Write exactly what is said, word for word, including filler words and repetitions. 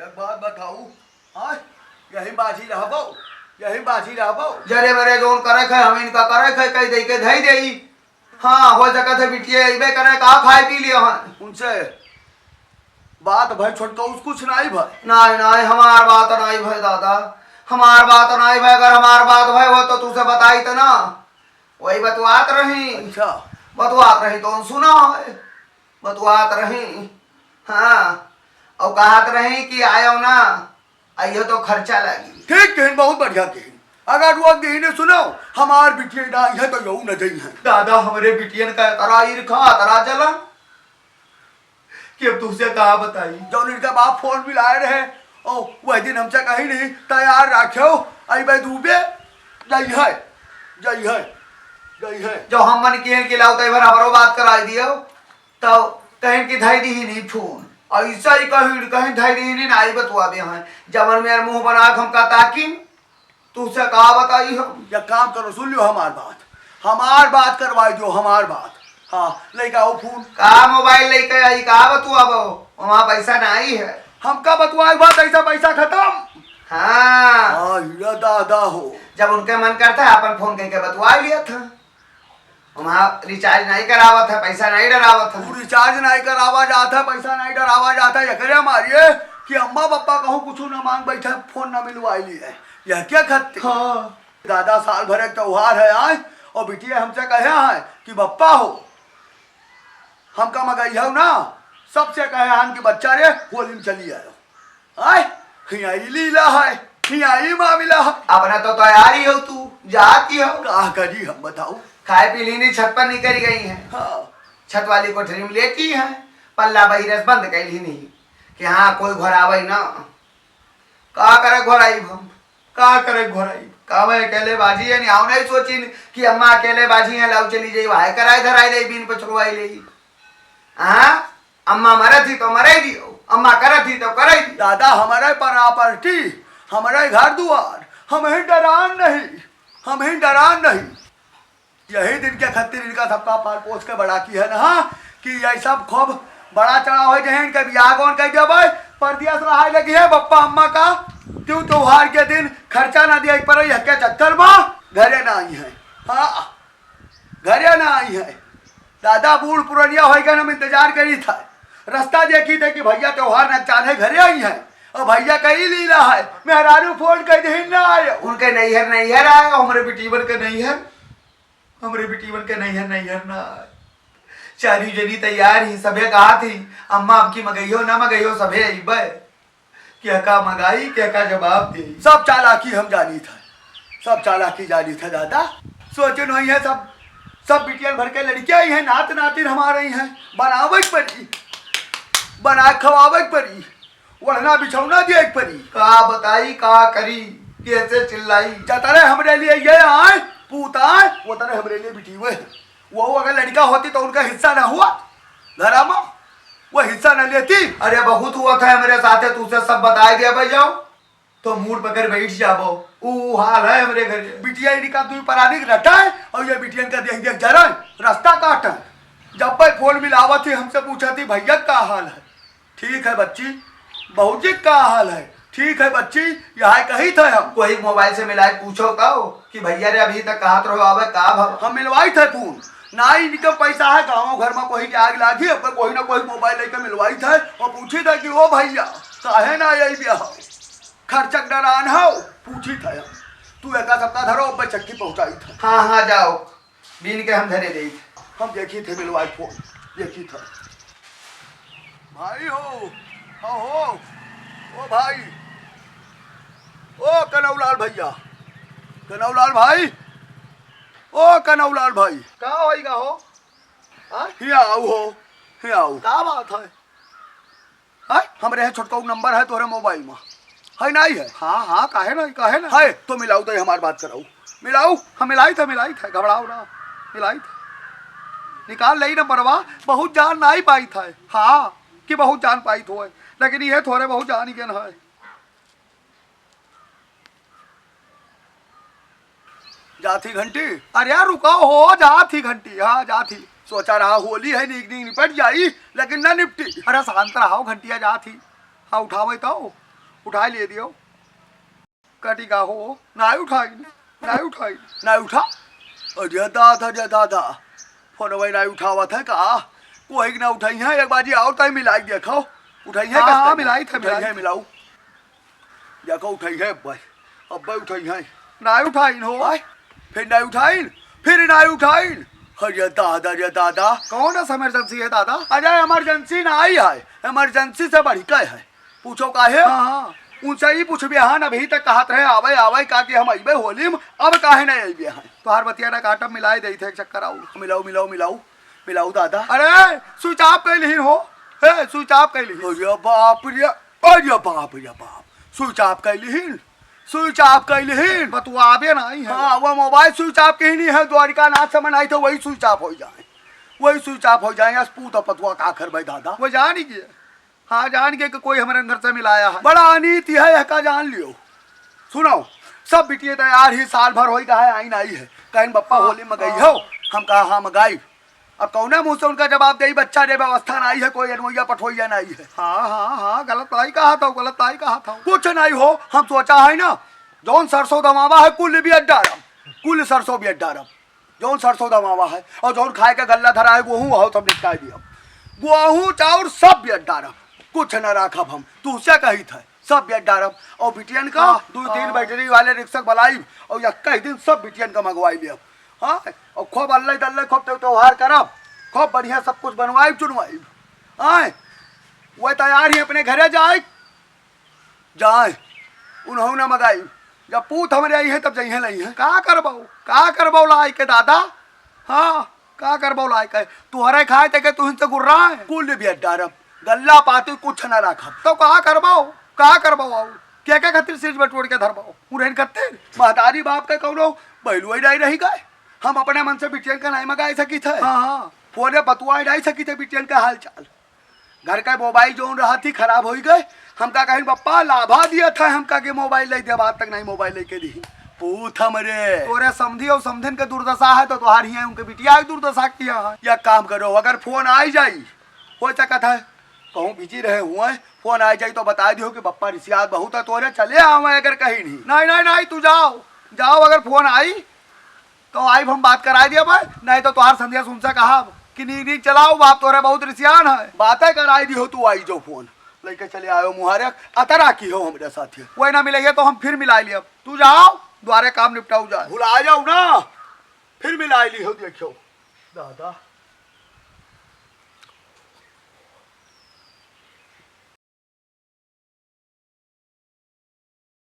एक बात बताऊ, हाँ, यही बाजी रहबो, यही बाजी रहबो। जरे बरे जौन करे खे, हम इनका करे खे, कही दे के धई देई। हाँ, हो सकत है बिटिया अइबे करे, का खाए पी लिया है। उनसे बात भय छोटका, उस कुछ नाई भय। नाई, नाई, हमार बात नाई भय दादा, हमार बात नाई भय। अगर हमार बात भय हो तो तुसे बताई त ना, वही बतवात रही। अच्छा। बतवात रही तो सुना है, बतवात रही। हाँ, और कहत रही कि आयो ना, अइहो तो खर्चा लागी। ठीक कहिन, बहुत बढ़िया कहिन। अगर वो दीने सुनो, हमार बिटिया ना अइहे तो यहू न जइहे। दादा, हमरे बिटियन का एतरा ईर्खा, एतरा जलन कि अब तुझसे का बताई। जौन इनका बाप फोन मिलाए रहे, ओ, वह दिन हमसे कही नहीं, तैयार राख्यो, अइबे दूबे, जइहे, जइहे, जइहे। जो हम मन किए कि लाओ, तई भर हमरो बात कराई दियो। तब कहिन कि धई दीहिन फोन, ऐसा ही कहिन, कहिन धई दीहिन, नाई बतुआबे हैं। जवन मेर मुँह बना के हमका ताकिन, तुझसे का बताई हम। या काम करो, सुन लियो हमार बात, हमार बात करवाई दियो, हमार बात। हाँ, लइका आओ फोन। का मोबाइल लइके आई, का बतुआबो, वहाँ पैसा नाई है। हमका बतुआई बात, ऐसा पैसा खतम। हाँ। हाँ, हीरा दादा हो। जब उनके मन करता है, अपन फोन करके बतुआ लिया था। वहाँ रिचार्ज नाई करावत है, पैसा नाई डरावत है। तू रिचार्ज नाई करावा जात है, पैसा नाई डरावा जात है, एकरे मारिए कि अम्मा बप्पा कहूँ कुछ न मांग बैठे, फोन न मिलवाई लिए। यह क्या खत्ते? हाँ। दादा, साल भर एक त्योहार है आज, और बिटिया हमसे कहे है कि बप्पा हो, हमका मगई हो ना, सबसे कहे हन कि बच्चा रे, होली में चली आयो। आय, हियाँ ई लीला है, हियाँ ई मामला है। अपना तो तैयार ही हो तू, जाती हो। का करी हम बताओ? खाए पी लीनी, छत पर निकल गई हैं। हाँ। छत वाली कोठरी में लेटी हैं, पल्ला बहिरस बंद कर लीनी कि हाँ, कोई घर आवे ना। का करे घर आई हम, का करे घर आई? का मैं अकेले बाजी है, नहीं आओ नहीं सोचिन कि अम्मा अकेले बाजी है, लाओ चली जाई, वहां कराए धराई ले, बीन पछरुआई ले। हाँ? अम्मा मरत ही तो मरे दियो, अम्मा करत ही तो करे दियो। दादा, हमारे प्रॉपर्टी, हमारे घर दुआर, हम ही डरान नहीं, हम ही डरान नहीं। यही दिन के खातिर इनका सबका पाल पोस के बड़ा की है ना, कि यही सब खूब बड़ा चढ़ा हो जाए, इनके बियाह कौन कह देबै, परदेस रहाय लगी है, बप्पा अम्मा का त्यों त्योहार के दिन खर्चा ना दिया पर यह के चक्कर में घरे ना आई है। हाँ, घरे ना आई है। दादा बूढ़ पुरनिया होई गए, हम इंतजार करी था, रास्ता देखी थे कि भैया त्योहार न चाहे घरे आई है, और भैया कहीं लीला है, मेहरारू फोन कर दे ना आयो। उनके नैहर नैहर आयो, हमरे बिटीवन के नैहर, हमरे बिटीवन के नैहर नैहर ना आयो। चारी जनी तैयार ही, सभे कहा थी, अम्मा अब की मगइयो ना मगइयो, सभे अइबे। क्या का मगाई, क्या का जवाब दे। सब चालाकी हम जानी था, सब चालाकी जानी था दादा। सोचे नहीं है सब, सब बिटियन भर के लड़कियां ही हैं, नात नातिन हमारे ही हैं। बनावे के पड़ी, बना के खवावे के पड़ी, ओढ़ना बिछौना दिए के पड़ी। का बताई, का करी, कैसे चिल्लाई। जतरे हमरे लिए ये आए, पूत आए, उतरे हमरे लिए बिटी हुए हैं। वो अगर लड़का होती तो उनका हिस्सा ना हुआ घरा में, वो हिस्सा ना लेती। अरे बहुत हुआ था हमरे साथे, तुझसे सब बताए दिया भाई जाओ, तो मूड पकड़ बैठ जाबो। ऊ हाल है हमरे घर। बिटिया इनका दुई परानी के रटा है और ये बिटियन का देख देख जरा रास्ता काट है। जब भाई फोन मिलावत थी हमसे पूछा थी भैया का हाल है, ठीक है बच्ची, बाबूजी का हाल है, ठीक है बच्ची, यह कही था हम। कोई मोबाइल से मिलाए पूछो तो कि भैया रे अभी तक कहाँ तो रहो, आवे का भव? हम मिलवाई थे फोन, ना इनके पैसा है, गाँव घर में कोई के आग लागी, अब कोई ना कोई मोबाइल लेके मिलवाई थे और पूछी था कि ओ भैया काहे ना आई बिया हो, खर्चक डरान हो, पूछी थे हम। तू एका सबका धरो, अब चक्की पहुँचाई था। हाँ, हाँ, जाओ, बीन के हम धरे दे। हम देखी थे मिलवाई फोन, देखी था। भाई हो, हो, हो, ओ भाई, ओ कनौलाल भैया, कनौलाल भाई, ओ कनौलाल भाई। का होइगा हो? हाँ? हिया आओ हो, हिया आओ। का बात है? हाँ? हमरे है छोटका नंबर है तोरे मोबाइल में। है नहीं है? हाँ, हाँ, काहे नहीं, काहे नहीं? है, तो मिलाऊ तो हमार बात कराऊ। मिलाऊ? हम मिलाई थे, मिलाई थे, घबराओ ना। मिलाई थे। निकाल ले नंबरवा, बहुत जान नहीं पाई था। हाँ, कि बहुत जान पाई थो, लेकिन ये थोड़े बहुत जान ही गए है। जात ही घंटी? अरे यार रुका हो, जात ही घंटी, हाँ जात ही। सोचा रहा होली है, नीक नीक निपट जाई, लेकिन ना निपटी। अरे शांत रहा हो घंटिया, जात ही। हाँ उठावे तो। उठाइ लिए दियो। कटी का हो? नाहीं उठाइन, नाहीं उठाइन। नाहीं उठा? अरे दादा, अरे दादा, फोनवै नाहीं उठावत है का? कोई के ना उठाई है, एक बाजी और ताई मिलाई देखो। उठाई है हाँ, कस हाँ, ताई? मिलाई थे, उठाई मिलाई है, थे। मिलाऊ। देखो, उठाई है अब्बै, अब्बै उठाई है। नाहीं उठाइन हो। आय, फिर नाहीं उठाइन, फिर नाहीं उठाइन। अरे दादा, अरे दादा। कौन ऐसा emergency है दादा? अरे emergency नाहीं है, emergency से बढ़ के है। पूछो काहे? हाँ, हाँ। उनसे ही पूछबे हन, अभी तक कहत रहे, "आवै, आवै, का कि हम अइबे होली में, अब काहे नहीं अइबे हन?" तोहार बतिया ना काटब, मिलाए देई थे एक चक्कर आऊ। मिलाऊ, मिलाऊ, मिलाऊ, मिलाऊ दादा। अरे, switch off कइ लिहिन हो। हे, switch off कइ लिहिन। अरे बाप रे, अरे बाप रे बाप। Switch off कइ लिहिन, switch off कइ लिहिन। बतुआबे नाहीं है। हाँ, वो mobile switch off कहीं नहीं है, द्वारिका नाथ से मनाई थे, वही switch off होइ जाए, वही switch off होइ जाए। अस पूत पतुआ का करबै दादा। वो जानी के हाँ, जान के कि कोई हमरे घर से मिलाया है। बड़ा अनीति है, यह का जान लियो। सुनो, सब बिटिये तैयार ही, साल भर होई कहा है, आई नाहीं है। कहिन, "बप्पा, हाँ, होली में गई हाँ। हो?" हम कहा, "हाँ, में गई।" अब कौना मुँह से उनका जवाब देई, बच्चा रे व्यवस्था नाहीं है, कोई अनवैया पठवैया नाहीं है। हाँ, हाँ, हाँ, गलत नाहीं कहा था, गलत नाहीं कहा था। कुछ नाहीं हो, हम सोचा है ना, जौन सरसों दमावा है, कुल बियत डारब, कुल सरसों बियत डारब। जौन सरसों दमावा है और जौन खाए के गल्ला धरा है, गोहूँ हो, सब निपटाए दियब। गोहूँ चाउर सब बियत डारब, कुछ न राखब हम। तुहसे कहित है, सब बियत डारब। और बिटियन का हाँ, दो तीन हाँ। बैटरी वाले रिक्शा बलाइब और यक्का ही दिन सब बिटियन का मंगवाई लियब। हाँ, और खूब अल्लाह दल्ला, खूब त्योहार करब, खूब बढ़िया सब कुछ बनवाइब चुनवाइब। आए, वह तैयार ही अपने घरे जाए। जाए, उन्हों ना मगाई। जब पूत हमरे आई है, तब जइहे लई है। का करबो, का करबो लाई के दादा? हाँ, का करबो लाई के? तुहरे खाए ते के तुहिन से गुर्रा है। कुल बियत डारब, गल्ला पाती कुछ ना राखब। तो का करबो, का करबो आऊ? के के खातिर सिर बटोर के धरबो? उन्हें खातिर? महतारी बाप के कौनो बैलुए डाई रही गए। हम अपने मन से बिटियन का नाहीं मगाई सकी थे। हाँ, हाँ। फोने बतुआई डाई सकी थे बिटियन का हाल चाल। घर का mobile जौन रहा थी, खराब होई गए। हमका कहिन, "बप्पा, लाभा दिया था हमका के mobile ले दे, आज तक नाहीं mobile लेके दी।" पूत हमरे। तोरे समधी और समधिन के दुर्दशा है, तो तोहार हियाँ उनके बिटिया के दुर्दशा किया है। या काम करो, अगर फोन आई जाई, हो सकत है कहूँ busy रहे हुए, फोन आई जाई तो बताई दियो कि बप्पा रिसियात बहुत है तोरे, चले आवे अगर कहीं नहीं। नहीं, नहीं, नहीं, तू जाओ, जाओ, अगर फोन आई तो आइब हम बात कराई दिया भाई, नहीं तो तोहार संध्या सुनसा कहा कि नीक नीक चलाओ, बाप तोहरे बहुत रिसियान है। बातें कराई दियो, तू आई जो फोन लेके चले आयो मुहारे, अतरा की हो हमरे साथे। वही ना मिले तो हम फिर मिलाई लियब। तू जाओ, द्वारे काम निपटाऊ जाए। भुला जाओ ना, फिर मिलाई लियो, देखियो। दादा।